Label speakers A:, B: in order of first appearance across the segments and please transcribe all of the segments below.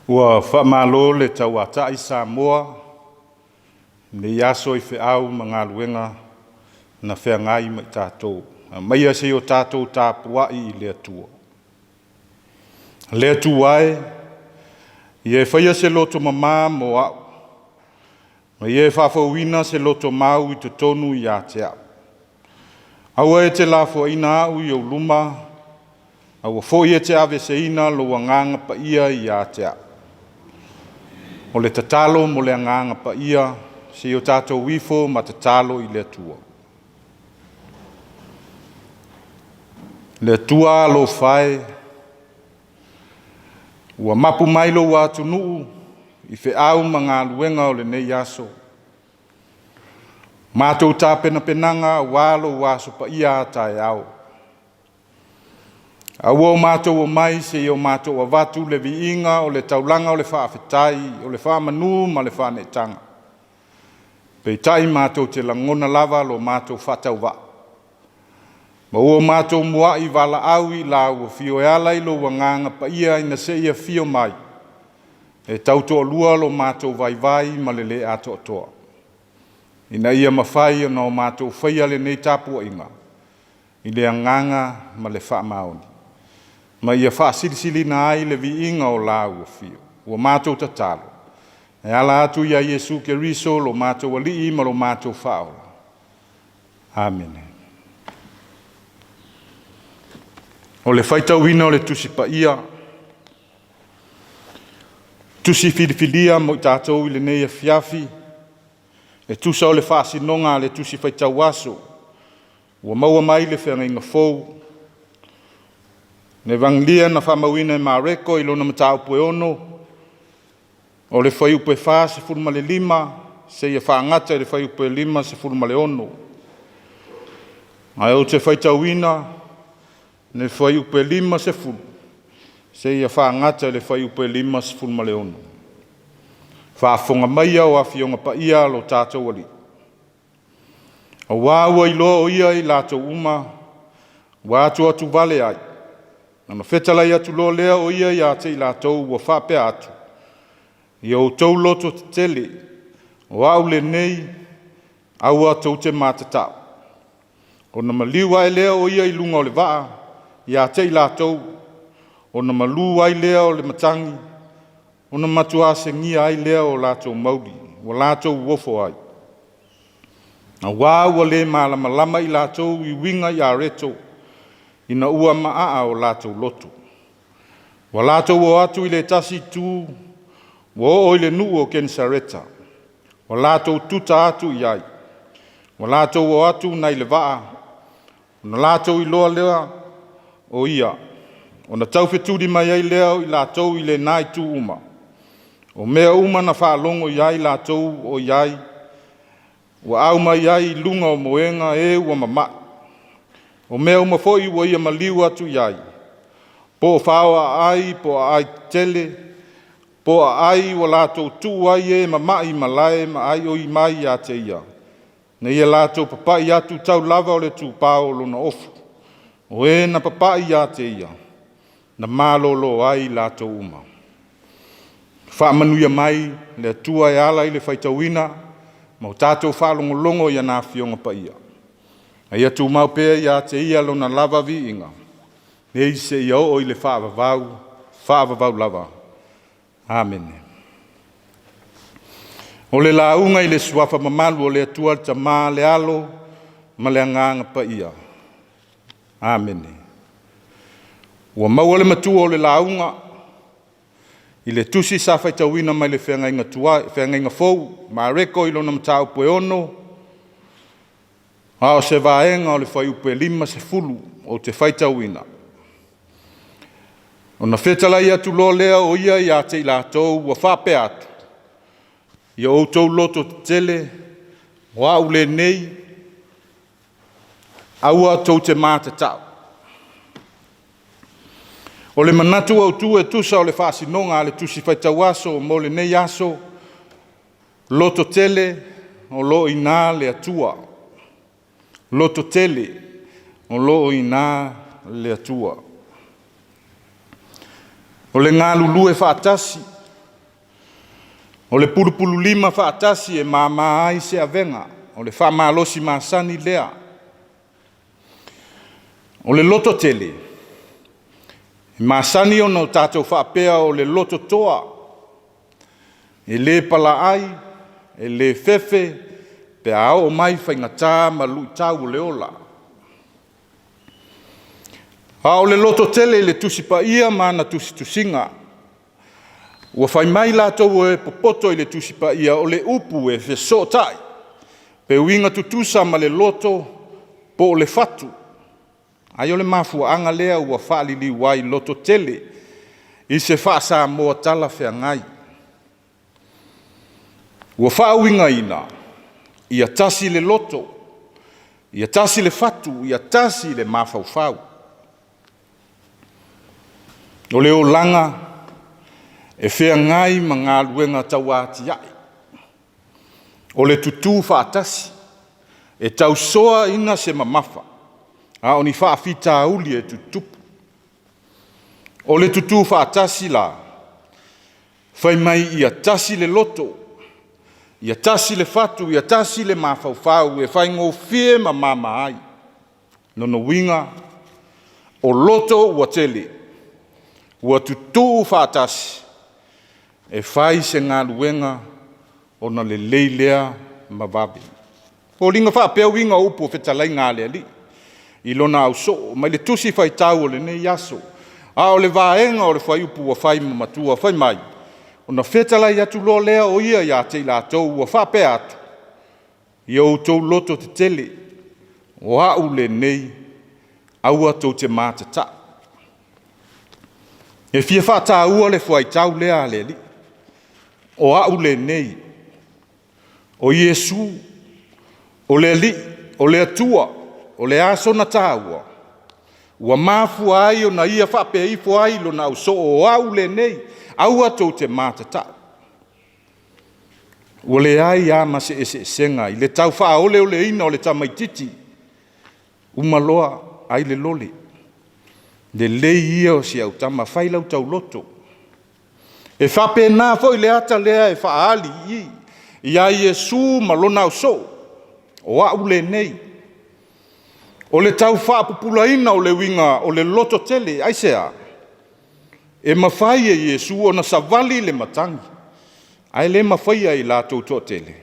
A: Ua faamalo le tauatai Samoa i lenei aso i feau ma galuega na feagai ma i tatou. Aumaia se i o tatou tapuai i le Atua. Le Atua e, ia e faia se loto mama mo au, ma ia e faafouina se loto mau i totonu ia te au. Aua e te lafoaina au i ou luma, aua foi e te aveeseina lou Agaga Paia ia te au. O le tatalo mo le Agaga Paia, se i o tatou ifo ma tatalo i le Atua. Le Atua alofa e, ua mapu mai lou atunuu i feau ma galuega o lenei aso. Matou tapenapenaga aua lou aso paia a taeao. A ua o matou omai se i o matou avatu le viiga o le taulaga o le faafetai, o le faamanu ma le faaneetaga. Peitai matou te lagona lava lo matou faatauvaa, ma ua matou muai valaau i la ua afio e ala i lou Agaga Paia ina se i afio mai, e tautoalua lo matou vaivai ma le le atoatoa, ina ia mafai ona o matou faia lenei tapuaiga i le agaga ma le faamaoni, ma ia faasilisiliina ai le viiga o la ua afio. Ua matou tatalo, e ala atu ia Iesu Keriso lo matou Alii ma lo matou Faaola. Amene. O le faitauina o le Tusi Paia, tusi filifilia mo i tatou i lenei afiafi, e tusa o le faasinoga a le Tusi Faitau Aso, ua maua mai le Feagaiga Fou. Le Evagelia na faamauina e Mareko i lona mataupu e 6, o le fuaiupu e 45 seia faagata i le fuaiupu e 56. Ae ou te faitauina le fuaiupu e 50 seia faagata i le fuaiupu e 56. Faafofoga maia o Afioga Paia a lo tatou Alii. Aua ua iloa o ia i latou uma, ua atuatu vale ai. Ona fetalai atu loa lea o ia ia te i latou ua faapea atu, Ia outou loto tetele, o au lenei, aua tou te matatau. Ona maliu ae lea o ia i luga o le vaa ia te i latou, ona malu ai lea o le matagi, ona matua segia ai lea o latou mauli, ua latou ofo ai. Aua ua le malamalama i latou i uiga i areto, ina ua maaa o latou loto. Ua latou o atu i le tasi itu, ua oo i le nuu o Kenesareta, ua latou tuta atu i ai. Ua latou o atu nai le vaa, ona latou iloa lea o ia, ona taufetuli mai ai lea o i latou i lena itu uma. O mea uma na faalogo i ai latou o i ai, ua aumai ai i luga o moega e ua mama'i. O mea uma foi ua ia maliu atu i ai, po o fao aai, po o aai tetele, po o aai ua latou tuu ai e mama'i i malae ma aioi mai ia te ia, ina ia latou papa'i atu tau lava o le tupao o lona ofu. O e na papa'i ia te ia, na malōlō ai latou uma. Faamanuia mai le Atua e ala i le faitauina ma o tatou faalogologo i ana Afioga Paia. A ia tumau pea ia te ia lona lava viiga, nei seia oo i le faavavau, faavavau lava. Amene. O le lauga i le suafa mamalu o le Atua le Tama, le Alo ma le Agaga Paia. Amene. Ua maua le matua o le lauga i le tusi sa faitauina mai le feagaiga tuai, feagaiga fou, Mareko i lona mataupu e 6, a o se vaega o le fuaiupu e 50 ou te faitauina. Ona fetalai atu loa lea o ia ia te i latou ua faapea atu, Ia outou loto tetele, o au lenei, aua tou te matatau. O le manatu autu e tusa o le faasinoga a le Tusi Faitau Aso mo lenei aso, lototele o lo o i ina le Atua. Lototele o lo o i ina le Atua. O le galulue faatasi, o le pulupululima faatasi e mama ai se avega, o le faamalosi masani lea. O le lototele, e masani ona o tatou faapea o le loto toa, e le palaai, e le fefe pe a oo mai faigata ma luitau o le ola. A o le lototele i le Tusi Paia ma ana tusitusiga, ua fai mai latou o e popoto i le Tusi Paia, o le upu e fesootai, pe uiga tutusa ma le loto po o le fatu. Ai o le mafuaaga lea ua faaliliu ai lototele i se faa-Samoa talafeagai. Ua faauigaina, ia tasi le loto, ia tasi le fatu, ia tasi le mafaufau. O le olaga e feagai ma galuega tauatiae, o le tutu faatasi, e tausoaina se mamafa, a o ni faafitauli e tutupu. O le tutu faatasi la, fai mai ia tasi le loto, ia tasi le fatu, ia tasi le mafaufau, e faigofie ma mama ai. Lona uiga, o loto ua tele, ua tutu faatasi, e fai se galuega ona lelei lea ma vave. E foliga faapea uiga o upu o fetalaiga a le Alii i lona ausoo, mai le Tusi Faitau o lenei aso, a o le vaega o le fuaiupu ua fai ma matua, fai mai, “Ona fetalai atu loa lea o ia ia te i latou ua faapea atu, ‘Ia outou lototetele, o a'u lenei, aua tou te matata'u.’” E fia faataua le fuaitau lea a le Alii, o a'u lenei. O Iesu, o le Alii, o le Atua. O le a sona taua? Ua mafua ai ona ia faapea ifo ai i lona ausoo, o au lenei, aua tou te matata'u. Ua leai lava ma se eseesega i le tau faaoleoleina o le tamaitiiti, uma loa ai le lole, lelei ia o si au tama, fai lau tauloto. E faapena foi le ata lea e faaali i i ia Iesu ma lona ausoo, o a'u lenei. O le tau faapupulaina o le uiga o le lototele. Aisea? E mafai e Iesu ona savali le matagi, ae le mafaia e i latou toatele.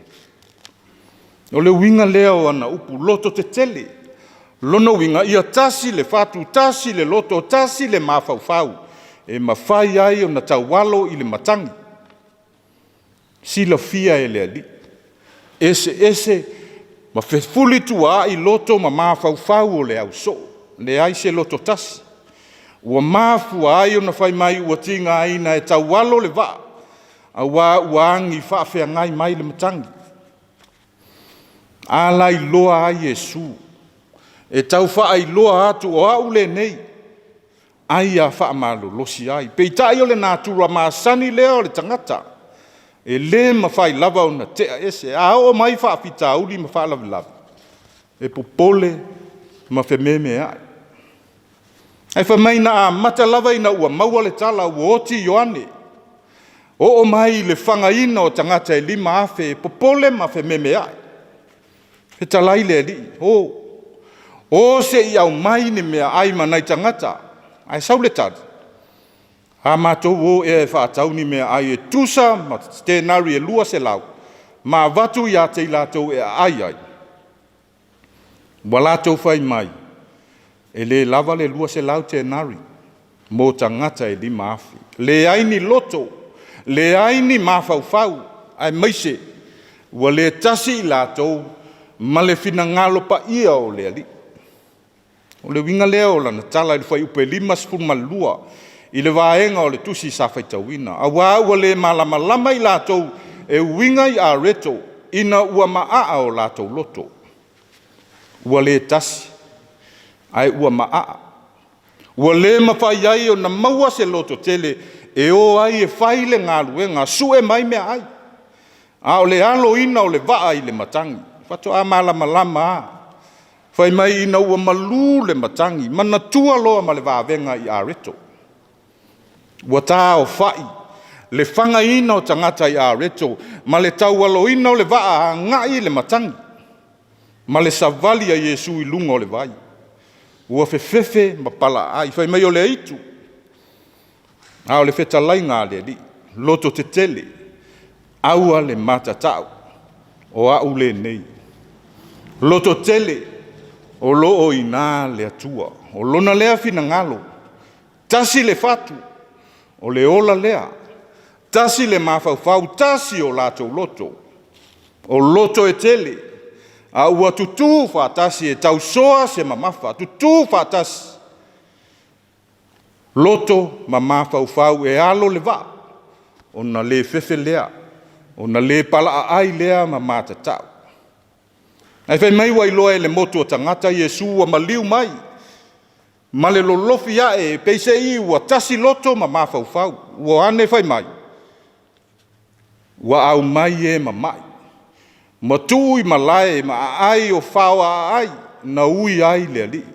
A: O le uiga lea o ana upu, lototetele. O lona uiga, ia tasi le fatu, tasi le loto, tasi le mafaufau, e mafai ai ona taualo i le matagi. Silafia e le Alii, e eseese ma fefulituaai loto ma mafaufau o le ausoo, leai se loto tasi. Ua mafua ai ona fai mai ua tigaina e taualo le vaa, aua ua agi faafeagai mai le matagi. A la iloa ai Iesu, e tau faailoa atu, o au lenei, ai a faamalolosi ai. Peitai o le natura masani lea o le tagata, e le mafai lava ona tea ese. A oo mai faafitauli ma faalavelave, e popole ma fememeai. Ae fai mai na amata lava ina ua maua le tala ua oti Ioane, oo mai i le fagaina o tagata e 5,000, e popole ma fememeai. Fetalai le Alii, O, o se i aumai ni meaai ma nai tagata. Ae sau le tali, a matou o ea e faatau ni meaai e tusa ma tenari e 200 ma avatu ia te i latou e aai ai? Ua latou fai mai, e le lava le 200 tenari mo tagata e 5,000. Leai ni loto, leai ni mafaufau, aemaise ua le tasi i latou ma le finagalo paia o le Alii. O le uiga lea o lana tala i le fuaiupu e 52 i le vaega o le tusi sa faitauina, aua ua le malamalama i latou e uiga i areto ina ua maaa o latou loto. Ua le tasi, ae ua maaa. Ua le mafai ai ona maua se lototele e o ai e fai le galuega, sue mai meaai, a o le aloina o le vaa i le matagi. Faatoa malamalama lava fai mai ina ua malu le matagi, manatua loa ma le vavega i Areto. Ua taaofai le fagaina o tagata i Areto ma le taualoina o le vaa agai i le matagi, ma le savali a Iesu i luga o le vai. Ua fefefe ma palaaai, fai mai o le aitu, a o le fetalaiga a le Alii, lototetele, aua le matatau, o au lenei. Lototele, o lo o i ina le Atua. O Lona lea finagalo, tasi le fatu, o le ola lea, tasi le mafaufau, tasi o latou loto, o loto e tele, a ua tutu faatasi e tausoa se mamafa, tutu faatasi loto ma mafaufau e alo le vaa, ona le fefe lea, ona le palaaai lea ma matatau. Ae fai mai ua iloa e le motu o tagata Iesu ua maliu mai ma le lolofi ae, peiseai ua tasi loto ma mafaufau. Ua o ane fai mai, ua aumai e mamai ma tuu i malae ma aai o faoaaai na ui ai le Alii.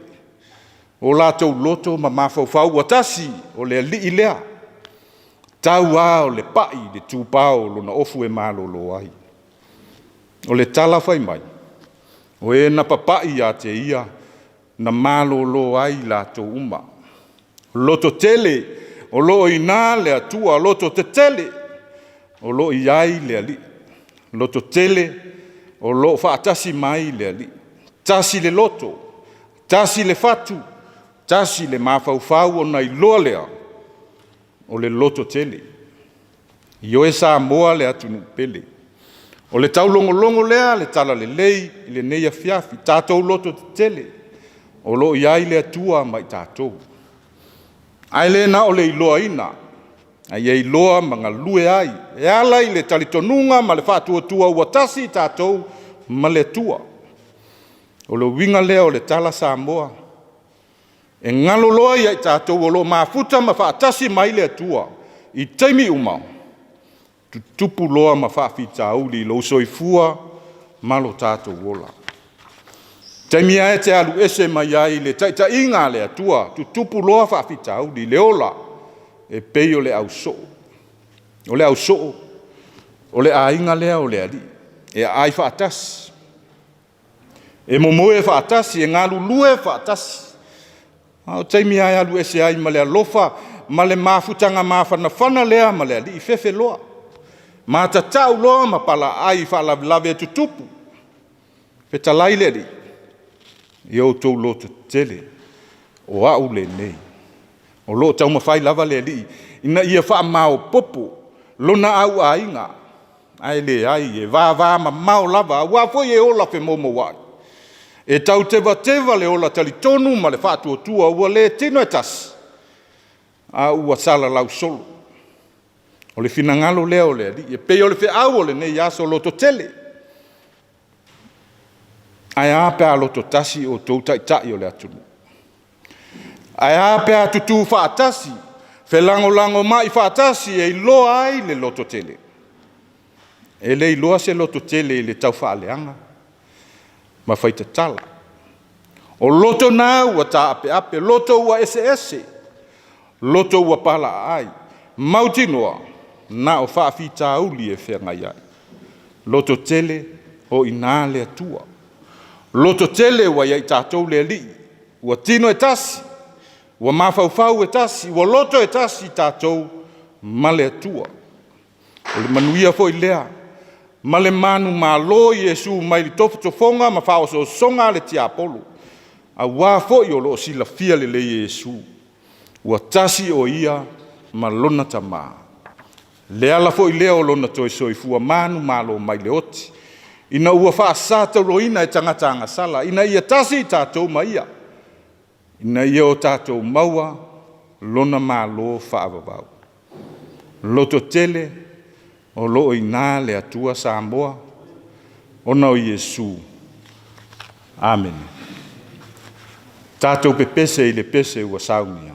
A: O latou loto ma mafaufau ua tasi, o le Alii lea, tau lava o le pai i le tupao o lona ofu e malolo ai. O le tala fai mai, o e na papai ia te Ia, na malolo ai i latou uma. Lototele, o lo o i ina le Atua, lototetele, o lo o i ai le Alii, lototele, o lo o faatasi mai le Alii. Tasi le loto, tasi le fatu, tasi le mafaufau, ona iloa lea o le lototele. Ioe Samoa le atunuu pele. O le taulogologo lea a le Talalelei i lenei afiafi, tatou lototetele, o lo o i ai le Atua ma i tatou. Ae le na o le iloaina, a ia iloa ma galue ai e ala i le talitonuga ma le faatuatua ua tasi i tatou ma le Atua. O le uiga lea o le tala Samoa, e galo loa ia i tatou o lo o mafuta ma faatasi mai le Atua i taimi uma, tutupu loa ma faafitauli i lou soifua ma lo tatou ola. O le taimi lava e te alu ese mai ai i le taitaiga a le Atua, tutupu loa faafitauli i le ola, e pei o le ausoo. O le ausoo, o le aiga lea o le alii, e aai faatasi, e momoe faatasi, e galulue faatasi. A o taimi lava e alu ese ai ma le alofa ma le mafutaga mafanafana lea ma le Alii, fefe loa, matatau loa ma palaaai i faalavelave e tutupu. Fetalai le Alii, ia outou lototetele, o au lenei. O lo o taumafai lava le Alii ina ia faamaopoopo lona auaiga, ae leai, e vavamamao lava, aua foi e ola femoumouai, e tautevateva le ola talitonu ma le faatuatua ua le tino e tasi, a ua salalau solo. O le finagalo lea o le Alii. E pei o le feau o lenei aso, lototele. Ae a pe a loto tasi outou Taitai o le atunuu? Ae a pe a tutu faatasi, felagolagomai faatasi e iloa ai le lototele? E le iloa se lototele i le taufaaleaga ma faitatala. O loto na ua taapeape, loto ua eseese, loto ua palaaai, mautinoa na o faafitauli e feagai ai. Lototele, o i ina le Atua. Lototele ua ia i tatou le Alii, ua tino e tasi, ua mafaufau e tasi, ua loto e tasi i tatou ma le Atua. O le manuia foi lea ma le manumalo i Iesu mai le tofotofoga ma faaosoosoga a le tiapolo, aua foi o lo o silafia lelei e Iesu, ua tasi o Ia ma lona Tama. O le ala foi lea o lona toe soifua manumalo mai le oti, ina ua faasatauroina e tagata agasala, ina ia tasi i tatou ma Ia, ina ia o tatou maua lona Malo faavavau. Lototele, o lo o i ina le Atua Samoa, ona o Iesu. Amene. Tatou pepese i le pese ua saunia.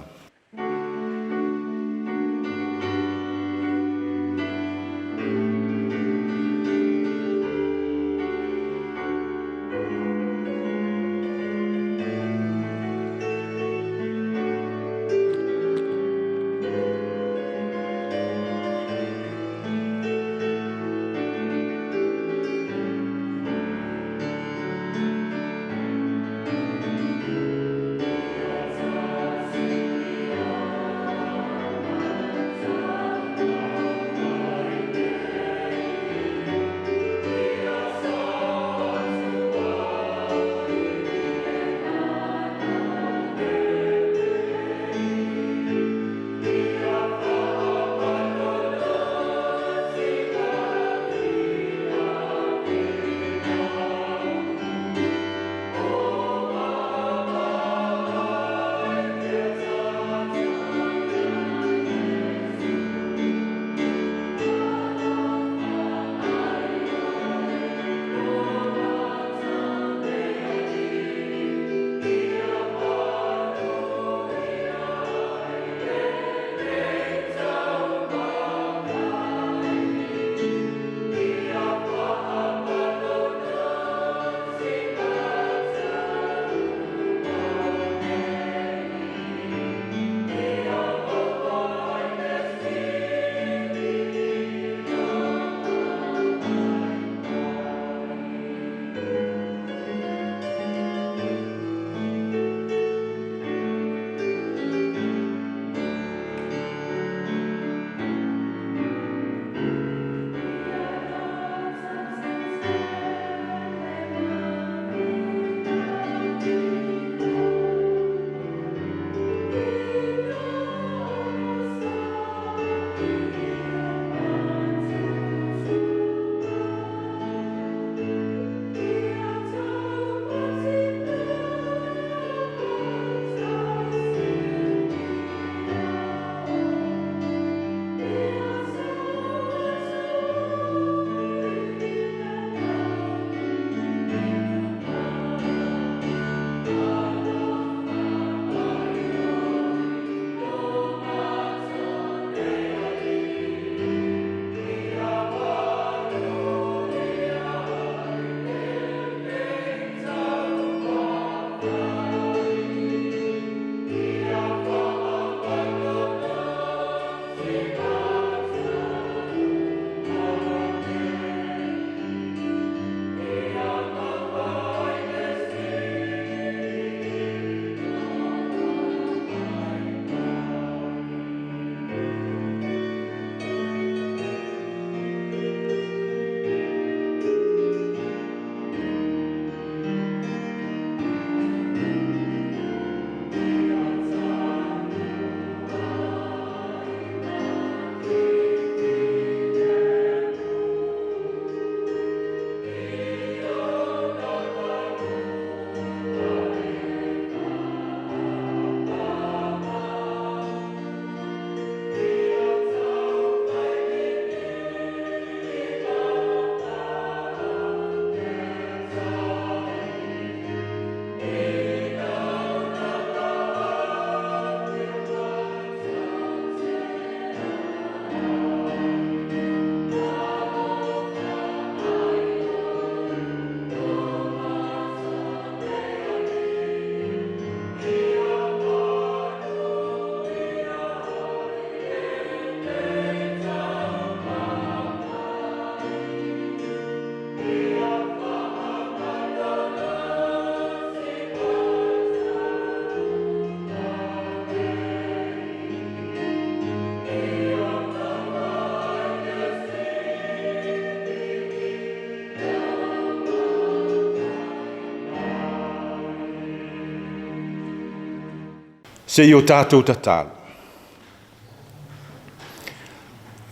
A: Se i o tatou tatalo.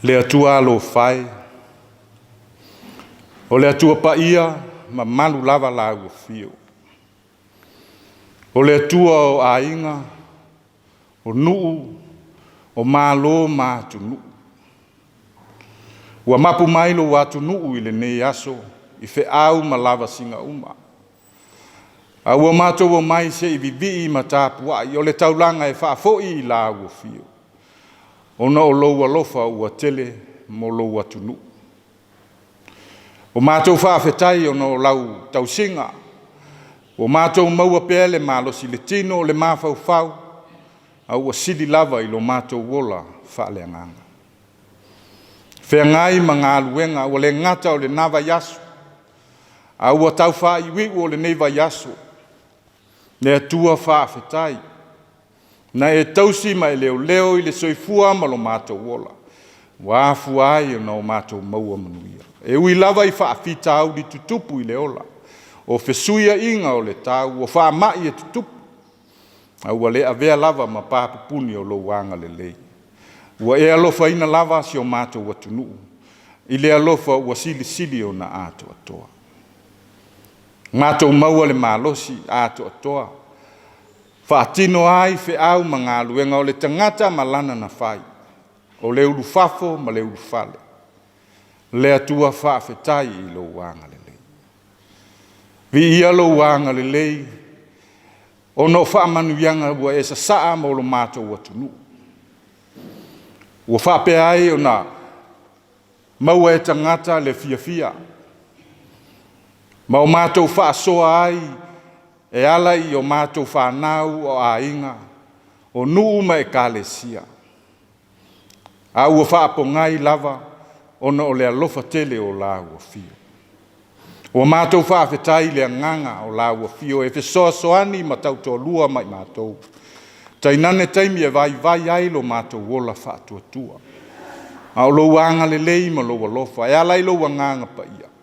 A: Le Atua alofa e, o le Atua paia, mamalu lava Lau Afio. O le Atua o aiga, o nuu, o malo ma atunuu. Ua mapu mai lou atunuu i lenei aso i feau ma lavasiga uma. A ua matou omai se i vivii ma tapuai o le taulaga e faafoi i Lau Afio, ona o lou alofa ua tele mo lou atunuu. Ua matou faafetai ona o lau tausiga, ua matou maua pea le malosi i le tino, o le mafaufau, a ua sili lava i lo matou ola faaleagaga. Feagai ma galuega, ua le gata o lena vaiaso, a ua tau faaiuiu o lenei vaiaso. Le Atua faafetai, na e tausi ma e leoleo i le soifua ma lo matou ola, ua afua ai ona o matou maua manuia. E ui lava i faafitauli tutupu i le ola, o fesuiaiga o le tau, o faamai e tutupu, a ua le avea lava ma pa pupuni o lou agalelei. Ua e alofaina lava si o matou atunuu i le alofa ua silisili ona atoatoa. Matou maua le malosi atoatoa, faatino ai feau ma galuega o le tagata ma lana na fai, o le ulufafo ma le ulufale. Le Atua faafetai i lou agalelei. Viia lou agalelei ona o faamanuiaga ua e sasaa mo lo matou atunuu, ua faapea ai ona maua e tagata le fiafia, ma o matou faasoa ai e ala i o matou fanau, o aiga, o nuu ma ekalesia, a ua faapogai lava ona o le alofa tele o lau Afio. Ua matou faafetai i le agaga o lau Afio e fesoasoani ma tautoalua ma i matou, tainane taimi e vaivai ai lo matou ola faatuatua. A o lou agalelei ma lou alofa e ala i lou Agaga Paia,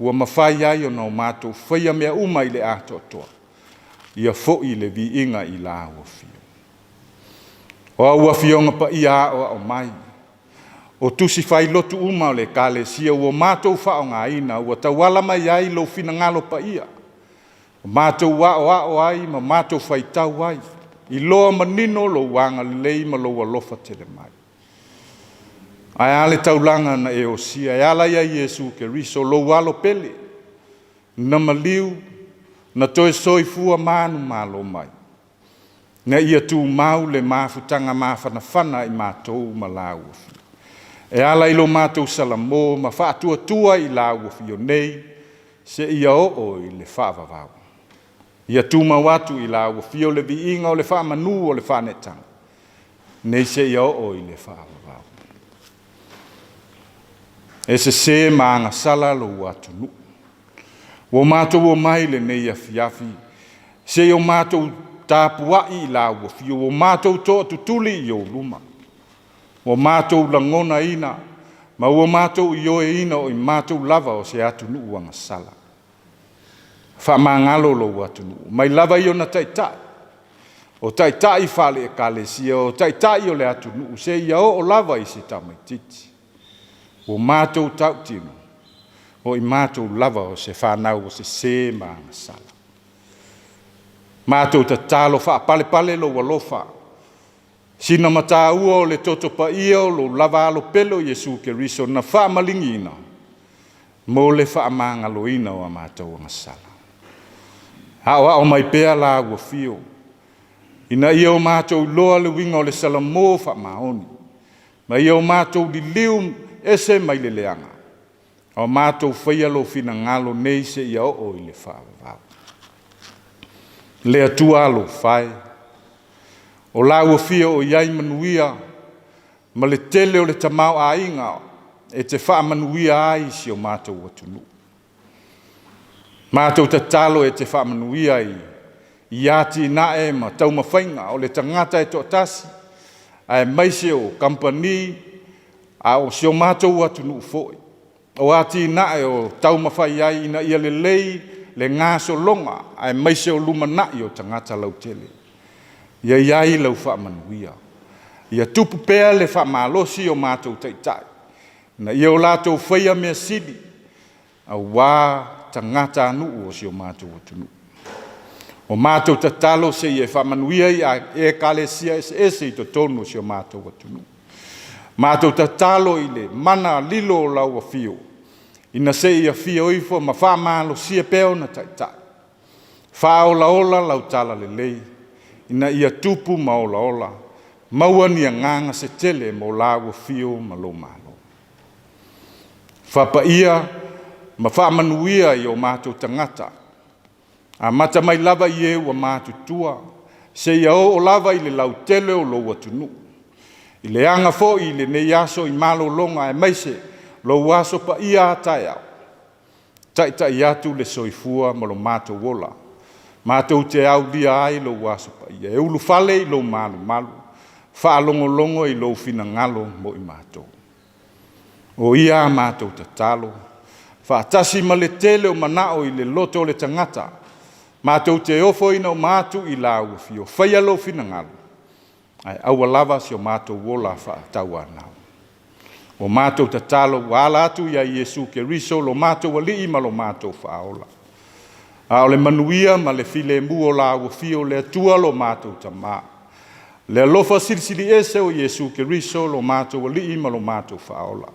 A: ua mafai ai ona o matou faia mea uma i le atoatoa, ia foi le viiga i lau Afio. O au Afioga Paia aoao mai, o tusi fai-lotu uma o le Ekalesia ua matou faaaogaina, ua tauala mai ai lou finagalo paia, ua matou aoao ai ma matou faitau ai, iloa manino lou agalelei ma lou alofa tele mai. Ae a le taulaga na e osia e ala ia Iesu Keriso, lou Alo pele, na maliu, na toe soifua manumalo mai, ina ia tumau le mafutaga mafanafana a i matou ma lau Afio. E ala i lo matou salamo ma faatuatua i lau Afio nei, seia oo i le faavavau. Ia tumau atu i lau Afio le viiga o le faamanu o le faaneetaga, nei seia oo i le faavavau. E sese ma agasala lou atunuu. Ua matou omai i lenei afiafi, se i o matou tapuai i lau afio, ua matou tootutuli i ou luma, ua matou lagonaina ma ua matou ioeina o i matou lava o se atunuu agasala. Faamagalo lou atunuu, mai lava i ona taitai, o taitai faale-Ekalesia, o taitai o le atunuu, seia oo lava i se tamaitiiti. Ua matou tautino, o i matou lava o se fanau ua sese ma agasala. Matou tatalo, faapalepale lou alofa, sina mataua o le toto paia o lou lava Alo pele o Iesu Keriso na faamaligiina mo le faamagaloina o a matou agasala. Aoao mai pea lau afio, ina ia o matou iloa le uiga o le salamo faamaoni, ma ia o matou liliu ese mai le leaga, a o matou faia lou finagalo nei seia oo i le faavavau. Le Atua alofa e, o lau afio o i ai manuia ma le tele o le tamaoaiga e te faamanuia ai si o matou atunuu. Matou tatalo e te faamanuia i atinae ma taumafaiga o le tagata e toatasi, aemaise o kamupani, a o si o matou atunuu foi. O atinae o taumafai ai ina ia lelei le gasologa aemaise o lumanai o tagata lautele. Ia i ai lau faamanuia. Ia tupu pea le faamalosi o matou taitai, ina ia o latou faia mea sili, aua tagatanuu o si o matou atunuu. O matou tatalo se i e faamanuia i Ekalesia eseese i totonu o si o matou atunuu. Matou tatalo i le mana lilo o lau afio, ina se i afio ifo ma faamalosia pea ona taitai, faaolaola lau talalelei ina ia tupu ma olaola, maua ni agaga se tele mo lau afio ma lou Malo. Faapaia ma faamanuia i o matou tagata, amata mai lava i e ua matutua seia oo lava i le lautele o lou atunuu, i le aga foi i lenei aso i malologa aemaise lou Aso Paia a taeao, taitai atu le soifua ma lo matou ola, matou te aulia ai lou Aso Paia, e ulufale i lou malumalu, faalogologo i lou finagalo mo i matou. O ia a matou tatalo, faatasi ma le tele o manao i le loto o le tagata, matou te ofoina uma atu i lau Afio, faia lou finagalo, ae aua lava so matou ola faatauanau. O matou tatalo ua ala atu ia Iesu Keriso lo matou Alii ma lo matou Faaola. A o le manuia ma le filemu o lau Afio le Atua lo matou Tama, le alofa Silisili Ese o Iesu Keriso lo matou Alii ma lo matou Faaola,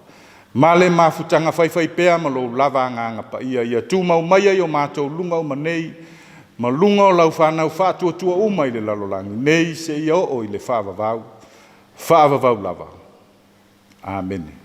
A: ma le mafutaga faifaipea ma lou lava Agaga Paia, ia tumau maia i o matou luga uma nei, ma luga o lau fanau faatuatua uma i le lalolagi nei seia oo i le faavavau, faavavau lava. Amene.